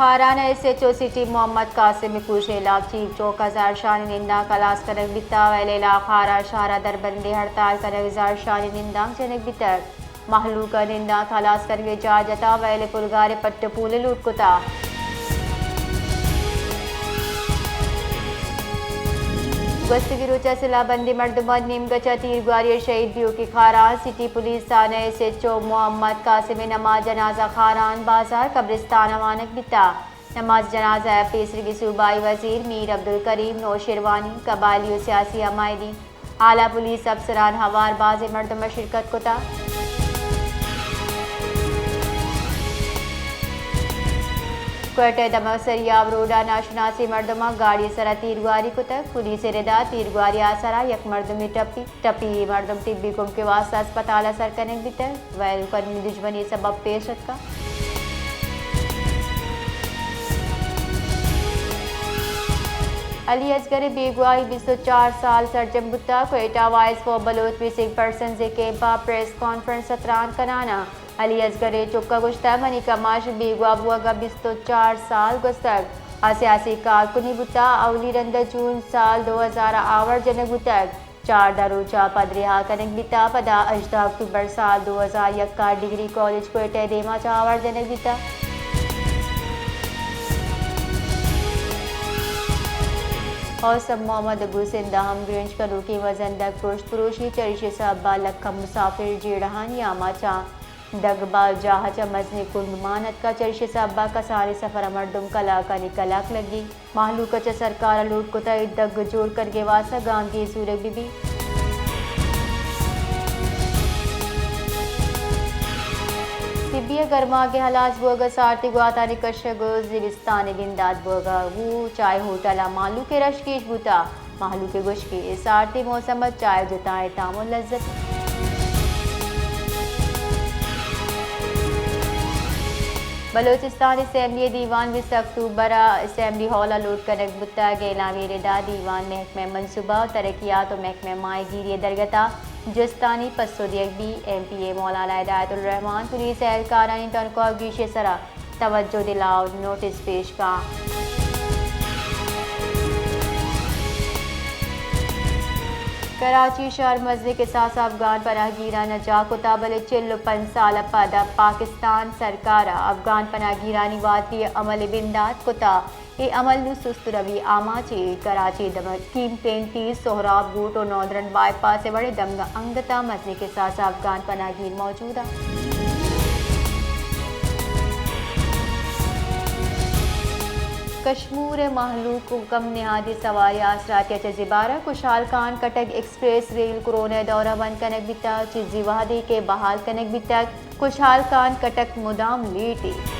خاران ءِ S H O city محمد قاسم ءِ کوشیں علاقہ چیف چوک ءَ زھرشانی نندانک ہلاس کنگ بیتگ، ویل علاقہ خاران شہر ءَ دربندی ہڑتال کنگ ءُ زھرشانی نندانک جنگ بیتگ۔ مہلوک ءَ نندانک ہلاس کنگ ءِ جار جتگ، ویل ءِ پلگار ءَ پٹ ءُ پول لوٹ کتگ۔ گوستگیں روچ ءَ سلاہ بندیں مردمانی نیمگ ءَ چہ تیرگواری ءَ شہید بیوک ءِ خاران سٹی پولیس تھانہ ءِ ایس ایچ او محمد قاسم ءِ نماز جنازہ خاران بازار قبرستان ءَ وانگ بیتگ۔ نماز جنازہ ءَ پیسریگیں صوبائی وزیر میر عبدالکریم نوشیروانی، قبائلی ءُ سیاسی ہمایانی، اعلی پولیس افسران ہوار بازیں مردم ءَ شرکت کتگ۔ کوئٹہ ءِ دمگ سریاب روڈ ءَ ناشناسیں مردماں گاڑی ءِ سرا تیرگواری کتگ۔ پولیس ءِ ردا تیرگواری ءِ سرا یک مردمے ٹپی، ٹپی اے مردم طبی کمک ءِ واستہ ہسپتال ءَ سر کنگ بیتگ، ویل قانونی دژمنی ءِ سبب پیش اتکگ۔ علی اصغر ءِ بیگواہی بیست ءُ چار سال سرجم بوتگ۔ Quetta voice for Baloch missing persons ءِ کیمپ ءَ پریس کانفرنس ءَ تران کنان ءَ علی اصغر ءِ چک ءَ گوشتگ، منی کماش بیگواہ بوگ ءَ بیست ءُ چار سال گوستگ۔ آ سیاسی کارکنی بوتگ۔ اولی رند ءَ جون سال دو ہزار ءَ آوار جنگ بوتگ۔ چاردہ روچ ءَ پد رہا کنگ بیتگ۔ پدا ہژدہ اکتوبر سال دو ہزار یک ءَ ڈگری کالج کوئٹہ ءِ دیم ءَ چہ آوار جنگ بیتگ۔ حسن محمد ابو سندھ ءَ ہمگرنچ کنوکیں مزن دگ پرشت پروشی، چریشی ءِ سبب ءَ لکھاں مسافر جیڑہانی آماچاں۔ دگ بال جاہ ءَ چہ مزنیں کنڈ مان اتکگ، چریشی ءِ سبب ءَ کسانیں سفر ءَ مردم کلاکانی کلاک لگی۔ مہلوک ءَ چہ سرکار ءَ لوٹ کتگ اے دگ جوڑ کنگ ءِ واستہ گامگیج زورگ بہ بیت۔ طبی ءِ گرماگ ءِ ہلاس بوگ ءَ سارتی گواتانی کشگ ءُ زمستان ءِ بندات بوگ ءَ گوں چاہ ہوٹلاں مہلوک ءِ رش گیش بوتگ۔ مہلوک ءِ گوشگ اے سارتی موسم ءَ چاہ ءِ جتائیں تام ءُ لذت۔ بلوچستان اسمبلی ءِ دیوان بیست اکتوبر ءَ اسمبلی ہال ءَ لوٹ کنگ بوتگ۔ اعلامی ءِ ردا دیوان محکمہ منصوبہ ءُ ترقیات ءُ محکمہ ماہی گیری ءِ درگت ءَ جستانی پسو دیگ بیت۔ ایم پی اے مولانا ہدایت الرحمان پولیس اہلکارانی تنخواہ گیشی ءِ سرا توجہ دلا ءُ نوٹس پیش کنت۔ کراچی شہر مزنیں کساس ءَ افغان پناہ گیراں نجاہ کتگ، بلے چل ءُ پنچ سال ءَ پد پاکستان سرکار ءَ افغان پناہ گیرانی واتری ءِ عمل ءِ بندات کتگ۔ اے عمل نوں سست روی ءِ آماچ اِنت۔ کراچی ءِ دمگ کیم پینتیس، سہراب گوٹ ءُ ناردرن بائی پاس ءِ وڑیں دمگ ءَ انگت ءَ مزنیں کساس ءَ افغان پناہ گیر موجود اَنت۔ کشمور ءِ مہلوک ءِ کم نہادی سواری آسراتی ءَ چہ زبھر اَنت۔ Khushhal Khan Khattak express rail corona ءِ دور ءَ بند کنگ بیتگ، چیزے وہدے کہ بحال کنگ بیتگ۔ کشحال خان کٹک مدام لیٹ اِنت۔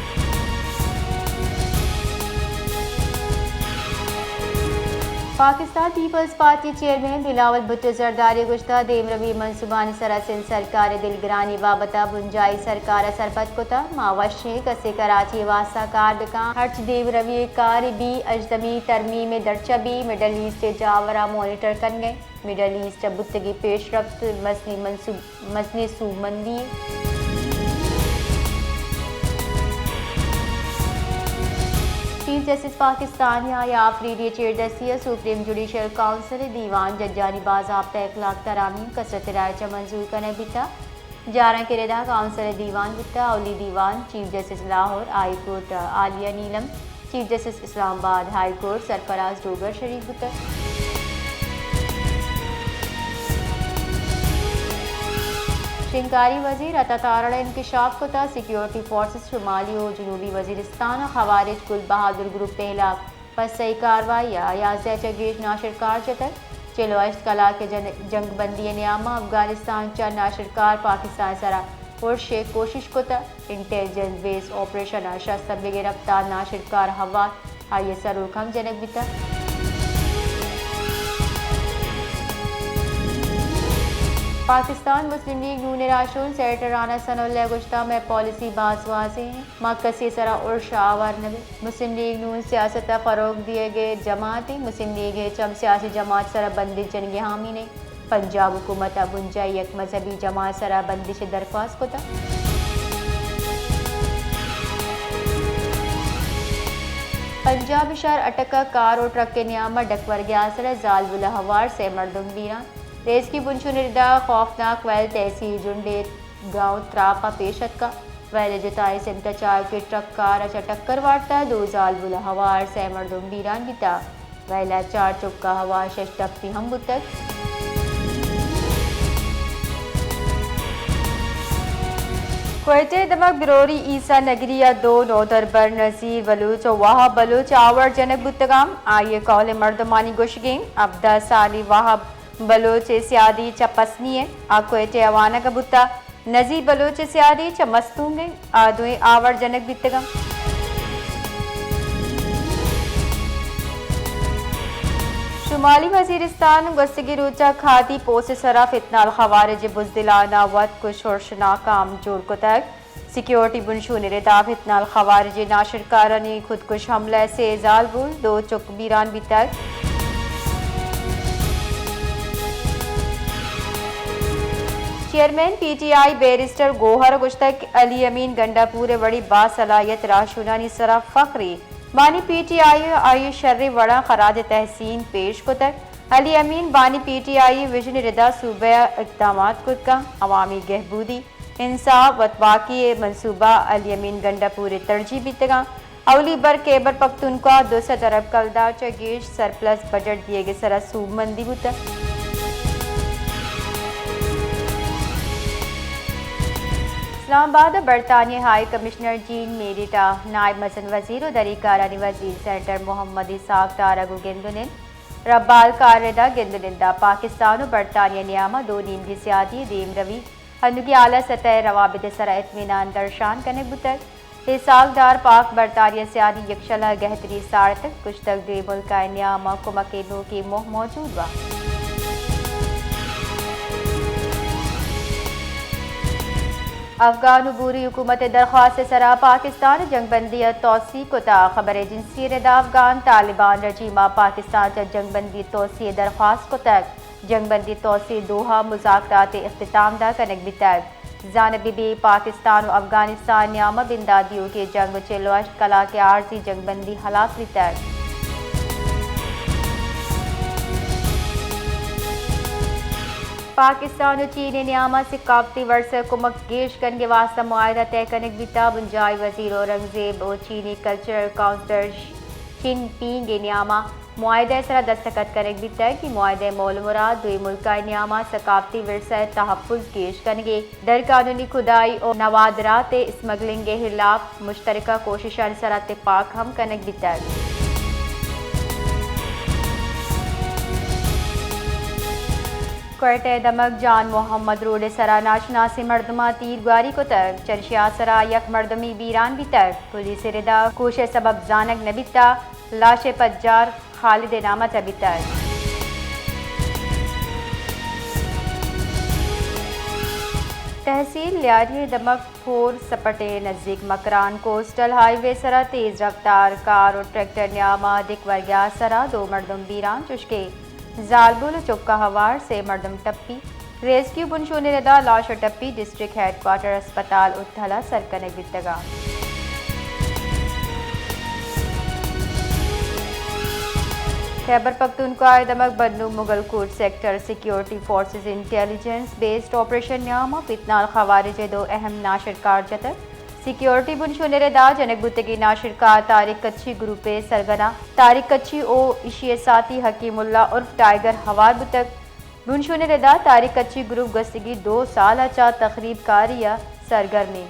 Pakistan Peoples Party chairman Bilawal Bhutto Zardari ءَ گوشتگ، دیمروی منصوبانی سرا سندھ سرکار ءِ دلگرانی بابت ءَ بنجاہی سرکار ءَ سرپد کتگ۔ ما وش ایں کسے کراچی ءِ واستہ کار بہ کنت۔ ہرچ دیمروی ءِ کارے بی، ہژدمی ترمیم ءِ درچہ بی، مڈل ایسٹ ءِ جاور ءَ مانیٹر کنگ ءَ ایں۔ مڈل ایسٹ ءَ بوتگیں پیشرفت مزنیں منصوب مزنیں سوبمندی اِنت۔ چیف جسٹس پاکستان یحییٰ آفریدی ءِ چیردستی ءَ سپریم جوڈیشل کونسل ءِ دیوان ججانی بازیافت ءِ اخلاق ترامیم کثرت رائے ءَ چہ منظور کنگ بیتگ۔ جارانک ءِ ردا کونسل ءِ دیوان بوتگ، اولی دیوان chief justice Lahore high court Aliya Neelum, chief justice Islamabad high court سرفراز ڈوگر شریک بوتگ۔ شنگھاری وزیر عطا تارڑ ءَ انکشاف کتگ، سیکورٹی فورسز شمالی ءُ جنوبی وزیرستان ءَ خوارج گل بہادر گروپ ءِ ہلاپ پسئی کاروائی ءَ یازدہ ءَ چہ گیش ناشرکار جتگ۔ چل ءُ ہشت کلاک ءِ جن-، جنگ بندی ءِ نیام ءَ افغانستان ءَ چہ ناشرکار پاکستان ءِ سرا ارش ءِ کوشش کتگ۔ انٹیلیجنس بیسڈ آپریشن ءَ شست ءَ بہ گرفتار ناشرکار ہوار آئی ءِ سروک ہم جنگ بیتگ۔ پاکستان مسلم لیگ نون ءِ راہشون سیکرٹری رانا ثناء اللہ ءَ گوشتگ، مئے پالیسی باز واضح اِنت، ما کسے ءِ سرا ارش ءَ آوار نہ بیں۔ مسلم لیگ نون سیاست ءَ فروغ دیگ ءِ جماعتے، مسلم لیگ ءِ ہچ ہم سیاسی جماعت ءِ سرا بندش جنگ ءِ حامی نہ اِنت۔ پنجاب حکومت ءَ بنجاہی یک مذہبی جماعت ءِ سرا بندش ءِ درخواست کتگ۔ پنجاب ءِ شہر اٹک ءَ کار ءُ ٹرک ءِ نیام ءَ ڈکورگے ءِ آسر ءَ زالبول ءُ ہوار، سے مردم بیران۔ ریسکیو بنشون ءِ ردا خوفناک ویل، تحصیل جنڈے گاؤں تراپ ءَ پیش اتکا۔ ویل ءِ جتائیں سمت ءَ چار کہ ٹرک کار ءَ چہ ٹکر وارتا، دو زالبول ءُ ہوار، سے مردم بیران بیتا۔ ویل ءَ چار چک ءُ ہوار، شش ٹپی ہم بوتگ۔ کوئٹہ ءِ دمگ بروری عیسی نگری ءَ دو نودربر نذیر بلوچ ءُ وہاب بلوچ آوار جنگ بوتگاں۔ آئی ءِ کہول ءِ مردمانی گوشگ ایں، ہبدہ سالی وہاب بلوچ ءِ سیادی چہ پسنی ءَ آ کوئٹہ ءَ وانگ ءَ بوتگ۔ نذیر بلوچ ءِ سیادی چہ مستونگ ءَ آ دوئیں آوار جنگ بیتگاں۔ شمالی وزیرستان گوستگیں روچ ءَ کھادی پوسٹ ءِ سرا فتنہ الخوارج ءِ بزدلان ءَ وت کش ءُ ناکام جوڑ کتگ۔ سیکیورٹی بنشون ءِ ردا فتنہ الخوارج ءِ ناشرکارانی خودکش حملہ ءَ سے زالبول، دو چک بیران بیتگ۔ Chairman P T I barrister Gohar ءَ گوشتگ کہ علی امین گنڈاپور ءِ وڑیں باصلاحیت راہشونانی سرا فخرے۔ بانی پی ٹی آئی ءَ آئی ءِ شریں وڑاں خراج تحسین پیش کتگ۔ علی امین بانی پی ٹی آئی ءِ وژن ءِ ردا صوبہ ءَ اقدامات کت کنت، عوامی گہبودی، انصاف، وتواکی ءِ منصوبہ علی امین گنڈاپور ءِ ترجیح بیتگاں۔ اولی بر خیبر پختونخوا دو سد ارب کلدار چہ گیش سرپلس بجٹ دیگ ءِ سرا سوبمندی بوتگ۔ اسلام آباد ءَ برطانیہ ءِ ہائی کمشنر جین میریٹ ءَ نائب مزن وزیر ءُ دری کارانی وزیر سینیٹر محمد اسحاق ڈار ءَ گوں گند ءُ نند۔ ربال کار ءِ ردا گند ءُ نند ءَ پاکستان ءُ برطانیہ ءِ نیام ءَ دو نیمگی سیادی ءِ دیمروی، ہندوکی اعلی سطح ءِ روابط ءِ سرا اطمینان درشان کنگ بوتگ۔ اسحاق ڈار پاک برطانیہ سیادی یکشل ءَ گہتری ساڑتگ، گوشتگ دوئیں ملکانی نیام ءَ کمک ءِ نوکیں موہ موجود بنت۔ افغان عبوری حکومت ءِ درخواست ءِ سرا پاکستان ءَ جنگ بندی ءِ توسیع کتگ۔ خبر ایجنسی ءِ ردا افغان طالبان رژیم ءَ پاکستان ءَ چہ جنگ بندی ءِ توسیع ءِ درخواست کتگ۔ جنگ بندی ءِ توسیع ءِ دوحہ ءَ مذاکرات ءِ اختتام دات کنگ بیتگ۔ زانگ بہ بیت پاکستان ءُ افغانستان ءِ نیام ءَ بندات دیوکیں جنگ ءُ چل ءُ ہشت کلاک ءِ عارضی جنگ بندی ہلاس بیتگ۔ پاکستان ءُ چین ءِ نیام ءَ ثقافتی ورثہ ءِ کمک گیش کنگ ءِ واستہ معاہدہ طے کنگ بیتگ۔ بنجاہی وزیر اورنگزیب ءُ چینی کلچرل کونسلر شن پینگ ءِ نیام ءَ معاہدہ ءِ سرا دستخط کنگ بیتگ۔ اے معاہدہ ءِ مول ءُ مراد دوئیں ملکانی نیام ءَ ثقافتی ورثہ ءِ تحفظ گیش کنگ ءَ، غیر قانونی کھدائی ءُ نوادرات ءِ اسمگلنگ ءِ ہلاپ مشترکہ کوششانی سرا تپاک ہم کنگ بیتگ۔ کوئٹہ ءِ دمگ جان محمد روڈ ءِ سرا ناشناسیں مردماں تیر گواری کتگ، چریشی ءِ آسرا یک مردمے بیران بیتگ۔ پولیس ءِ ردا کوش ءِ سبب زانگ نہ بیتگ، لاش ءِ پجار خالد ءِ نام ءَ تبیتگ۔ تحصیل لیاری ءِ دمگ پھور سپٹ ءِ نزیک مکران کوسٹل ہائی وے ءِ سرا تیز رفتار کار ءُ ٹریکٹر ءِ نیام ءَ ڈکورگے ءِ آسرا دو مردم بیران، چوشکہ زالبول ءُ چک ءَ ہوار سے مردم ٹپی۔ ریسکیو بنشون ءِ ردا لاش ءُ ٹپی ڈسٹرکٹ ہیڈ کوارٹر ہسپتال اتھل ءَ سر کنگ بیتگ۔ خیبر پختونخوا ءِ دمگ Bannu Mughal Kot sector security forces intelligence based operation ءِ نیام ءَ فتنہ الخوارج ءِ دو اہم ناشرکار جتگ۔ سیکیورٹی بنشون ءِ ردا جنگ بوتگیں ناشرکار طارق کچھی گروپ ءِ سرگنا طارق کچھی ءُ ایشی ءِ ساتھی حکیم اللہ عرف ٹائیگر ہوار بوتگ۔ بنشون ءِ ردا طارق کچھی گروپ گوستگیں دو سال ءَ چہ تخریب کاری ءَ سرگرم ایں۔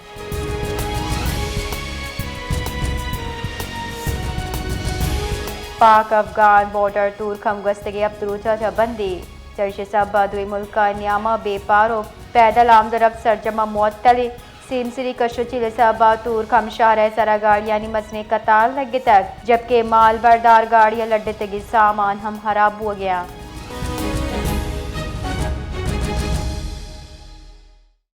پاک افغان بارڈر تورکھم گوستگیں ہپت روچ ءَ چہ بندے، چریشی ءِ سبب ءَ دوئیں ملکانی نیام ءَ بیپار ءُ پیدل آمد ءُ رفت سرجم ءَ معطل ایں۔ سیمسری کش ءُ چیل ءِ سبب ءَ تورکھم شہر ءِ سرا گاڑیانی مزنیں قطار لگتگ، جبکہ مال بردار گاڑی ءِ لڈتگیں سامان ہم ہراب بوگ ءَ اَنت۔